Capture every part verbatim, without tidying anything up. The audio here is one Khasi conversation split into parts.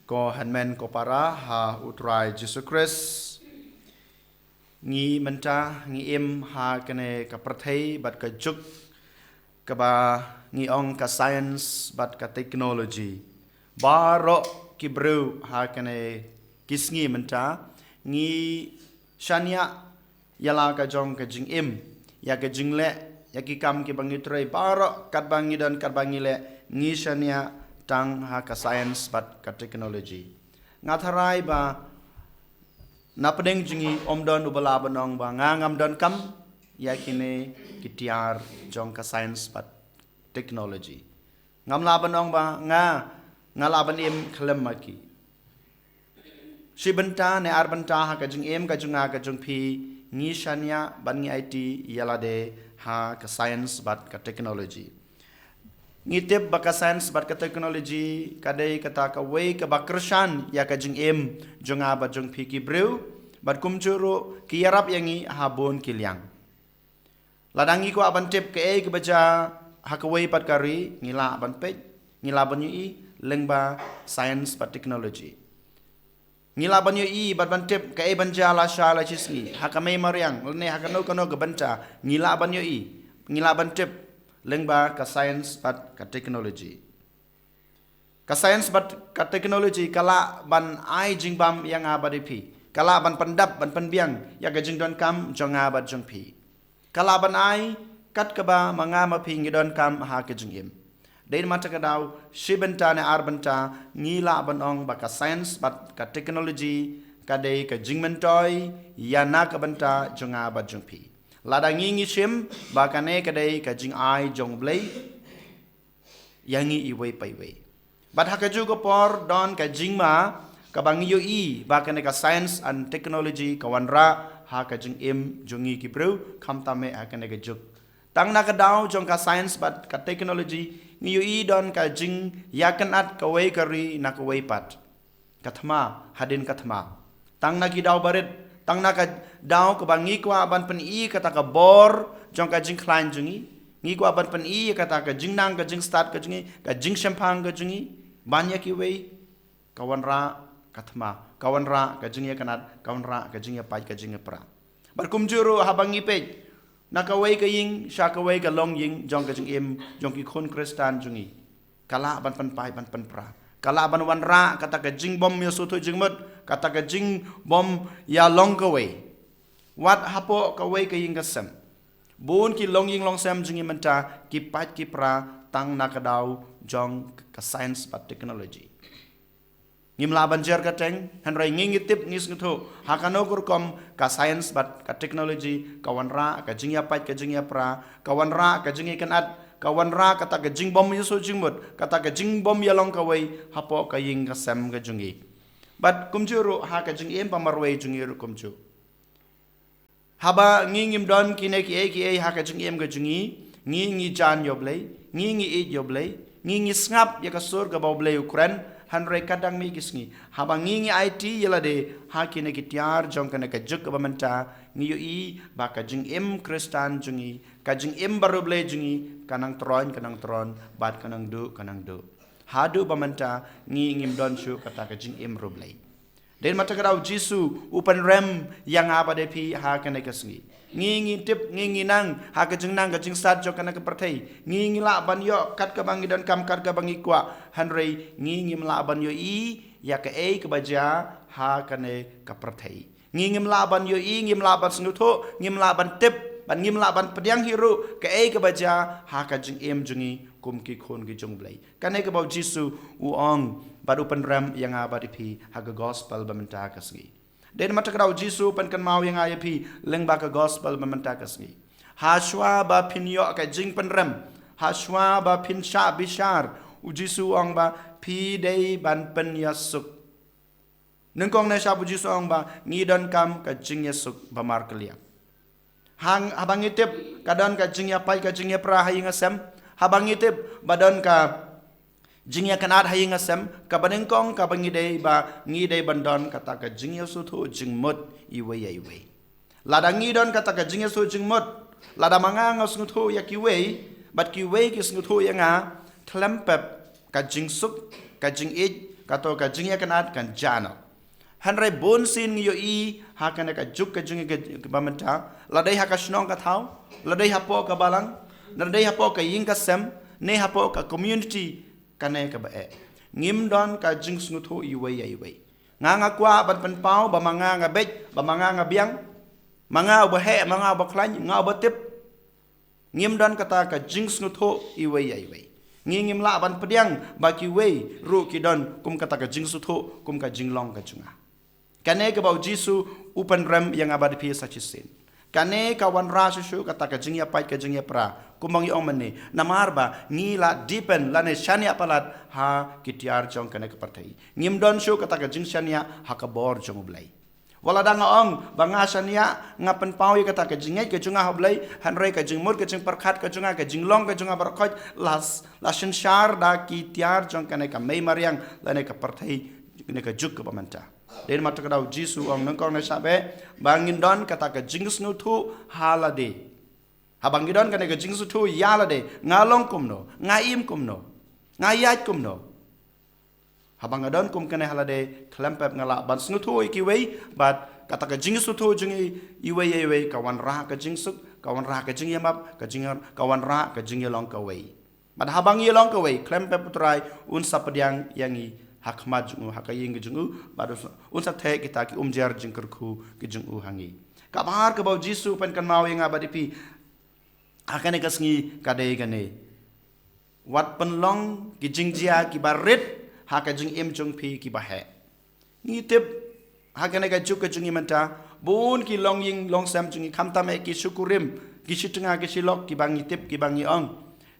Ko hynmen ko para ha U Trai Jisu Khrist. Ngi mynta ngi im ha kane ka pyrthei bad ka juk kaba ngi ong ka science bad ka technology. Baroh ki briew ha kane ki sngi mynta ngi shaniah ïa la ka jong ka jingim, ïa ka jingleh, ïa ki kam kiba ngi trei, baroh katba ngi don, katba ngi leh, ngi shaniah tang ha ka science bad ka technology. Nga tharai ba na pdeng jong ngi ym don uba lah ban ong ba nga ngam donkam ïa kine ki tiar jong ka science bad technology. Ngam lah ban ong ba nga, nga lah ban im khlem ma ki. Shi bynta ne ar bynta ha ka jingim ka jong nga ka jong phi ngi shaniah bad ngi aiti ïa lade ha ka science bad ka technology. Ngi tip ba ka science bad ka technology ka dei kata kawei kaba kyrshan ïa ka jingim jong nga bad jong phi ki briew, bad kumjuh ruh ki ïarap ïa ngi ha bun ki liang. Lada ngi kwah ban tip kaei kaba jia ha kawei pat ka ri, ngi lah ban peit, ngi lah ban ïohi lyngba science bad technology. Ngi lah ban ïohi bad ban tip kaei ban jia la shai la shisngi, ha ka mei mariang lane ha kano kano ka bynta, ngi lah ban ïohi, ngi lah ban tip lyngba ka science bad ka technology. Ka science bad ka technology ka lah ban ai jingbam ïa nga bad ïa phi. Ka lah ban pyndap, ban pynbiang ïa ka jingdonkam jong nga bad jong phi. Ka lah ban ai kat kaba ma nga ma phi ngi donkam ha ka jingim. Dei namar kata ka daw shi bynta ne ar bynta ngi lah ban ong ba ka science bad ka technology ka dei ka jingmyntoi ïa na ka bynta jong nga bad jong phi. Lada ngi ngi shim ba kane ka dei ka jingai jong U Blei ïa ngi iwei pa iwei. Bad ha kajuh ka por don ka jingma kaba ngi ïohi ba kane ka science and technology ka wanrah ha ka jingim jong ngi ki briew, khamtam eh ha kane ka juk. Tang na ka daw jong ka science bad ka technology ngi ïohi don ka jingïakynad kawei ka ri na kawei pat. Ka thma, hadien ka thma. Tang na ki daw barit, tang na ka daw kaba ngi kwah ban pyni kata ka bor jong ka jingkhlaiñ jong ngi. Ngi kwah ban pyni kata ka jingnang, ka jingstad ka jong ngi, ka jingshemphang ka jong ngi ban ïa kiwei. Ka wanrah ka thma, ka wanrah ka jingïakynad, ka wanrah ka jingïapait, ka jingïapra. Bad kumjuh ruh haba ngi peit na kawei ka ïing sha kawei ka longïing jong ka jingim jong ki khun Khristan jong ngi, ka lah ban pynpait ban pynpra, ka lah ban wanrah kata ka jingbym ïasngewthuh jingmut, kata ka jingbym ïalong kawei. Wat hapoh kawei ka ïing ka sem, bun ki longïing longsem jong ngi mynta ki pait ki pra tang na ka daw jong ka science bad technology. Ngim lah ban jer kyrteng, hynrei ngi ngi tip, ngi sngewthuh ha kano ka rukom ka science bad ka technology ka wanrah ka jingïapait, ka jingïapra, ka wanrah ka jingïakynad, ka wanrah kata ka jingbym ïasngewthuh jingmut, kata ka jingbym ïalong kawei hapoh ka ïing ka sem ka jong ngi. Bad kumjuh ruh ha ka jingim ba marwei jong ngi ruh kumjuh. Haba ngi ngim don kine kiei kiei ha ka jingim ka jong ngi, ngi ngi jan ïa U Blei, ngi ngi ïeit ïa U Blei, ngi ngi sngap ïa ka sur kaba U Blei u kren, hynrei ka dang mih ki sngi haba ngi ngi aiti ïa lade ha kine ki tiar jong kane ka juk kaba mynta, ngi ïohi ba ka jingim Khristan jong ngi, ka jingim bariewblei jong ngi ka nang tyroi, ka nang tyroi, bad ka nang duh, ka nang duh. Haduh ba mynta ngi ngim don shuh kata ka jingim riewblei. Dei namar kata ka daw U Jisu u pynrem ïa nga bad ïa phi ha kane ka sngi. Ngi ngi tip, ngi ngi nang ha ka jingnang ka jingstad jong kane ka pyrthei. Ngi ngi lah ban ïoh kat kaba ngi donkam, kat kaba ngi kwah, hynrei ngi ngim lah ban ïohi ïa kaei kaba jia ha kane ka pyrthei. Ngi ngim lah ban ïohi, ngim lah ban sngewthuh, ngim lah ban tip, bad ngim lah ban pdiang hi ruh kaei kaba jia ha ka jingim jong ngi kum ki khun ki jong U Blei. Kane kaba U Jisu u ong bad u pynrem ïa nga bad ïa phi ha ka gospel ba mynta ka sngi. Dei namar kata ka daw U Jisu u pynkynmaw ïa nga ïa phi lyngba ka gospel ba mynta ka sngi. Hashwa ba phin ïoh ka jingpynrem, hashwa ba phin shah bishar, U Jisu u ong ba phi dei ban pynïasuk. Nyngkong ne shaba U Jisu u ong ba ngi donkam ka jingïasuk ba markylliang. Hang, haba ngi tip ka don ka jingïapait, ka jingïapra ha ïing ha sem, haba ngi tip ba don ka jingïakynad ha ïing ha sem, kaba nyngkong kaba ngi dei ba ngi dei ban don kata ka jingïasngewthuh jingmut iwei ïa iwei. Lada ngi don kata ka jingïasngewthuh jingmut, lada ma nga nga sngewthuh ïa kiwei bad kiwei ki sngewthuh ïa nga, khlem pep ka jingsuk, ka jingïeit, Kato ka jingïakynad kan jah noh. Hynrei bun sien ngi ïohi ha kane ka juk ka jong ngi kaba mynta, la dei ha ka shnong ka thaw, la dei hapoh ka balang, la dei hapoh ka ïing ka sem, ne hapoh ka community kane kaba eh, ngim don ka jingsngewthuh iwei ïa iwei. Nga nga kwah ban pynpaw ba ma nga nga beit, ba ma nga nga biang, ma nga uba heh, ma nga uba khlaiñ, nga uba tip. Ngim don kata ka jingsngewthuh iwei ïa iwei. Ngi ngim lah ban pdiang ba kiwei ruh ki don kum kata ka jingsngewthuh, kum ka jinglong ka jong nga. Kane kaba u Jisu u pynrem ïa nga bad phi sa shisien. Kane ka wanrah shuh shuh kata ka jingïapait ka jingïapra. Kumba ngi ong mynne, namar ba ngi la depend lane shaniah palat ha ki tiar jong kane ka pyrthei. Ngim don shuh kata ka jingshaniah ha ka bor jong U Blei. Wat la dang nga ong ba nga shaniah, nga pynpaw ïa kata ka jingngeit ka jong nga ha U Blei, hynrei ka jingmut ka jingpyrkhat ka jong nga, ka jinglong ka jong nga baroh khoit la, la synshar da ki tiar jong kane ka mei mariang lane ka pyrthei, kane ka juk kaba mynta. Dei namar kata ka daw u Jisu u ong nyngkong ne shah beh ba ngin don kata ka jingsngewthuh ha lade. Haba ngi don kane ka jingsngewthuh ïa lade, nga long kumno, nga im kumno, nga ïaid kumno. Haba nga don kum kane ha lade, khlem pep nga lah ban sngewthuh ïa kiwei, bad kata ka jingsngewthuh jong ngi iwei ïa iwei ka wanrah ka jingsuk, ka wanrah ka jingïamap, ka jing, ka wanrah ka jingïalong kawei. Bad haba ngi ïalong kawei, khlem pep U Trai un sa pdiang ïa ngi ha khmat jong u, ha ka ïing ka jong u, bad un sa, un sa theh kita ki umjer jingkyrkhu ki jong u ha ngi. Kaba ar kaba u Jisu u pynkynmaw ïa nga bad ïa phi ha kane ka sngi ka dei kane. Wat pynlong ki jingjia kiba rit ha ka jingim jong phi kiba heh. Ngi tip ha kane ka juk ka jong ngi mynta, bun ki longïing longsem jong ngi, khamtam eh ki shu kurim, ki shu tnga, ki shu lok, kiba ngi tip, kiba ngi ong.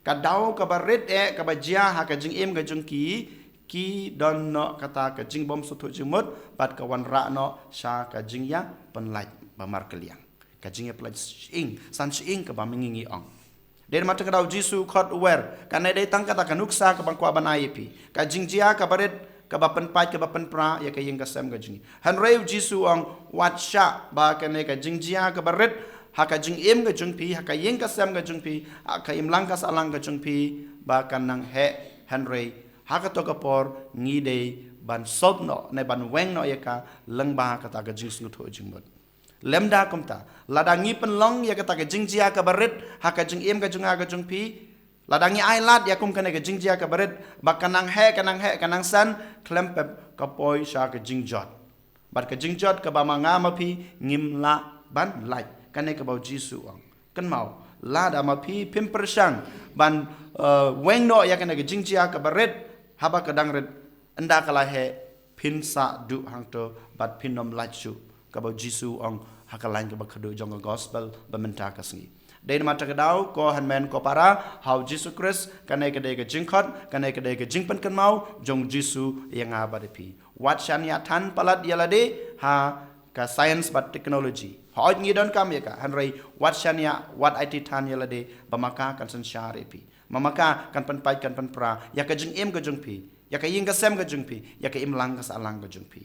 Ka daw kaba rit eh kaba jia ha ka jingim ka jong ki, ki don noh kata ka jingbymsngewthuh jingmut, bad ka wanrah noh sha ka jingïapynlait ba markylliang. Ka jingïapynlait shyieng, san shyieng kaba mynta ngi ong. Dei namar kata ka daw u Jisu u khot u wer, kane dei tang kata ka nuksa kaba nga kwah ban ai ïa phi. Ka jingjia kaba rit, kaba pynpait, kaba pynpra ïa ka ïing ka sem ka jong ngi. Hynrei u Jisu u ong, wat shah ba kane ka jingjia kaba rit ha ka jingim ka jong phi, ha ka ïing ka sem ka jong phi, ha ka imlang ka sahlang ka jong phi, ba kan nang heh, hynrei ha kato ka por ngi dei ban solve noh ne ban weng noh ïa ka lyngba kata ka jingsngewthuh jingmut. Lymda kumta, lada ngi pynlong ïa kata ka jingjia kaba rit ha ka jingim ka jong nga ka jong phi, lada ngi ai lad ïa kum kane ka jingjia kaba rit, ba ka nang heh, ka nang heh, ka nang san, khlem pep ka poi sha ka jingjot. Bad ka jingjot kaba ma nga ma phi ngim lah ban lait. Kane kaba u Jisu u ong. Kynmaw, lada ma phi phim pyrshang ban, eh, weng noh ïa kane ka jingjia kaba rit, haba ka dang rit, ynda ka la heh, phin sah duh hangto bad phin ym lait shuh, kaba u Jisu u ong ha ka lain kaba khadduh jong ka gospel ba mynta ka sngi. Dei namar kata ka daw, ko hynmen ko para ha u Jisu Khrist, kane ka dei ka jingkhot, kane ka dei ka jingpynkynmaw jong u Jisu ïa nga bad ïa phi. Wat shaniah than palat ïa lade ha ka science bad technology. Hooid ngi donkam ïa ka, hynrei wat shaniah, wat aiti than ïa lade, ba ma ka kan synshar ïa phi. Ma ma ka kan pynpait, kan pynpra ïa ka jingim ka jong phi, ïa ka ïing ka sem ka jong phi, ïa ka imlang ka sahlang ka jong phi.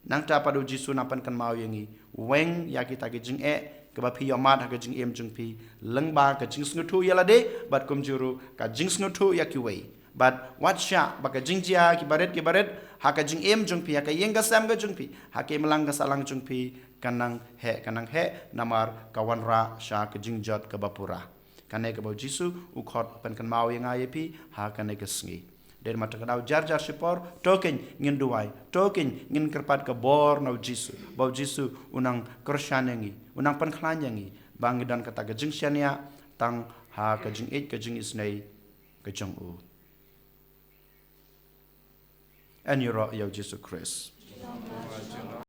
Nangta pat u Jisu u nang pynkynmaw ïa ngi, weng ïa kita ki jingeh kiba phi ïohmad ha ka jingim jong phi, lyngba ka jingsngewthuh ïa lade, bad kumjuh ruh ka jingsngewthuh ïa kiwei. Bad wat shah ba ka jingjia kiba rit kiba rit ha ka jingim jong phi, ha ka ïing ka sem ka jong phi, ha ka imlang ka sahlang jong phi, ka nang heh, ka nang heh, namar ka wanrah sha ka jingjot kaba pura. Kane kaba u Jisu u khot u pynkynmaw ïa nga ïa phi ha kane ka sngi. Dei namar kata ka daw jar jar shipor, to kein ngin duwai, to kein ngin kyrpad ka bor na u Jisu, ba u Jisu u nang kyrshan ïa ngi, u nang pynkhlaiñ ïa ngi, ba ngi don kata ka jingshaniah tang ha ka jingïeit ka jingisynei ka jong u. Yn ïaroh ïa u Jisu Khrist.